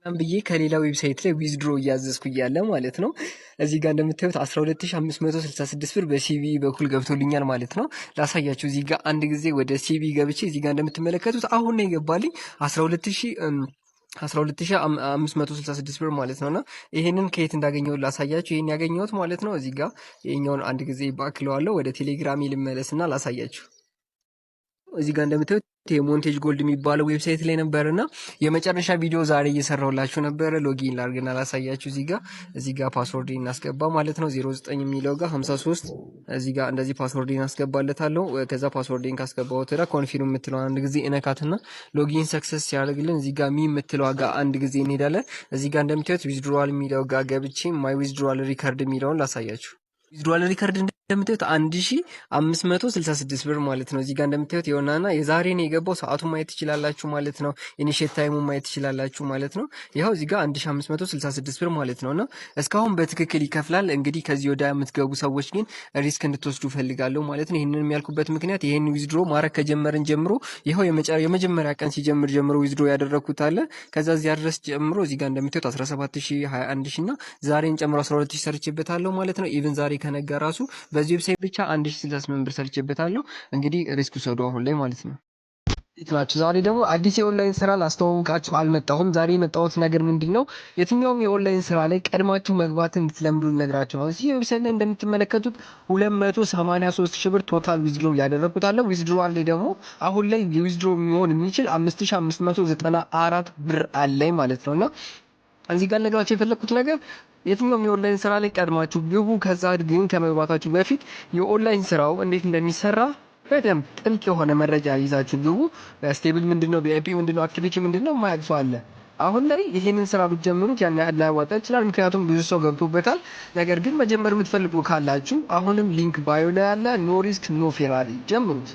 ብዬ ከሌላ website ላይ withdraw እያዘዝኩ እያለ ማለት ነው። እዚህ ጋር እንደምታዩት 12,566 ብር በ CBE በኩል ገብቶልኛል ማለት ነው። ላሳያችሁ፣ እዚህ ጋር አንድ ጊዜ ወደ CBE ገብቼ እዚህ ጋር እንደምትመለከቱት አሁን ነው የገባልኝ 12,566 ብር ማለት ነው። እና ይሄንን ከየት እንዳገኘሁት ላሳያችሁ። ይሄን ያገኘሁት ማለት ነው እዚህ ጋር ይሄኛውን አንድ ጊዜ back እለዋለሁ። ወደ ቴሌግራሜ ልመለስና ላሳያችሁ። እዚህ ጋር እንደምታዩት የሞንቴጅ ጎልድ የሚባለው website ላይ ነበር እና የመጨረሻ ቪዲዮ ዛሬ እየሰራሁላችሁ ነበረ። Login ላርግና ላሳያችሁ። እዚህ ጋር password እናስገባ ማለት ነው። 09 የሚለው ጋር 53 እዚህ ጋር እንደዚህ password እናስገባለታለሁ። ከዛ password ን ካስገባሁት ወዲያ confirm የምትለው አንድ ጊዜ እነካትና login success ሲያደርግልን እዚህ ጋር me የምትለው ጋር አንድ ጊዜ እንሄዳለን። እዚህ ጋር እንደምታዩት withdrawal የሚለው ጋር ገብቼ my withdrawal record የሚለውን ላሳያችሁ። Withdrawal record እንደምታዩት 1566 ብር ማለት ነው። እዚህ ጋር እንደምታዩት የሆነና የዛሬን የገባው ሰዓቱን ማየት ትችላላችሁ ማለት ነው። Initiate time ኡን ማየት ትችላላችሁ ማለት ነው። ይኸው እዚህ ጋር 1566 ብር ማለት ነው። እና እስካሁን በትክክል ይከፍላል። እንግዲህ ከዚህ ወዲያ የምትገቡ ሰዎች ግን risk እንድትወስዱ ፈልጋለሁ ማለት ነው። ይህንን ያልኩበት ምክንያት ይህን withdraw ማድረግ ከጀመርን ጀምሮ ይኸው የመጀመሪያ ቀን ሲጀምር ጀምሮ withdraw ያደረግኩት አለ። ከዛ እዚያ ድረስ ጀምሮ እዚህ ጋር እንደምታዩት 17 ሺህ፣ 21 ሺህ እና ዛሬን ጨምሮ 12 ሺህ ሰርቼበታለሁ ማለት ነው። Even ዛሬ ከነጋ ራሱ በዚህ website ብቻ 1068 ብር ሰርቼበታለሁ። እንግዲህ risk ውሰዱ አሁን ላይ ማለት ነው። ናቸው። ዛሬ ደግሞ አዲስ የኦንላይን ስራ ላስተዋውቃችሁ አልመጣሁም። ዛሬ የመጣሁት ነገር ምንድን ነው? የትኛውም የኦንላይን ስራ ላይ ቀድማችሁ መግባትን እንድትለምዱ ልነግራችሁ ነው። እዚህ website ላይ እንደምትመለከቱት 283 ሺህ ብር total withdraw ያደረግኩት አለ። Withdrawal ላይ ደግሞ አሁን ላይ withdraw የሚሆን የሚችል 5594 ብር አለኝ ማለት ነው። እና እዚህ ጋር ልነግራችሁ የፈለግኩት ነገር የትኛውም የኦንላይን ስራ ላይ ቀድማችሁ ግቡ። ከዛ ግን ከመግባታችሁ በፊት የኦንላይን ስራው እንዴት እንደሚሰራ በደንብ ጥልቅ የሆነ መረጃ ይዛችሁ ግቡ። Stable ምንድነው፣ VIP ምንድነው፣ activity ምንድነው የማያውቅ ሰው አለ። አሁን ላይ ይሄንን ስራ ብትጀምሩት ያን ያህል ላያዋጣ ይችላል። ምክንያቱም ብዙ ሰው ገብቶበታል። ነገር ግን መጀመር የምትፈልጉ ካላችሁ አሁንም link bio ላይ ያለ፣ no risk, no Ferrari፣ ጀምሩት።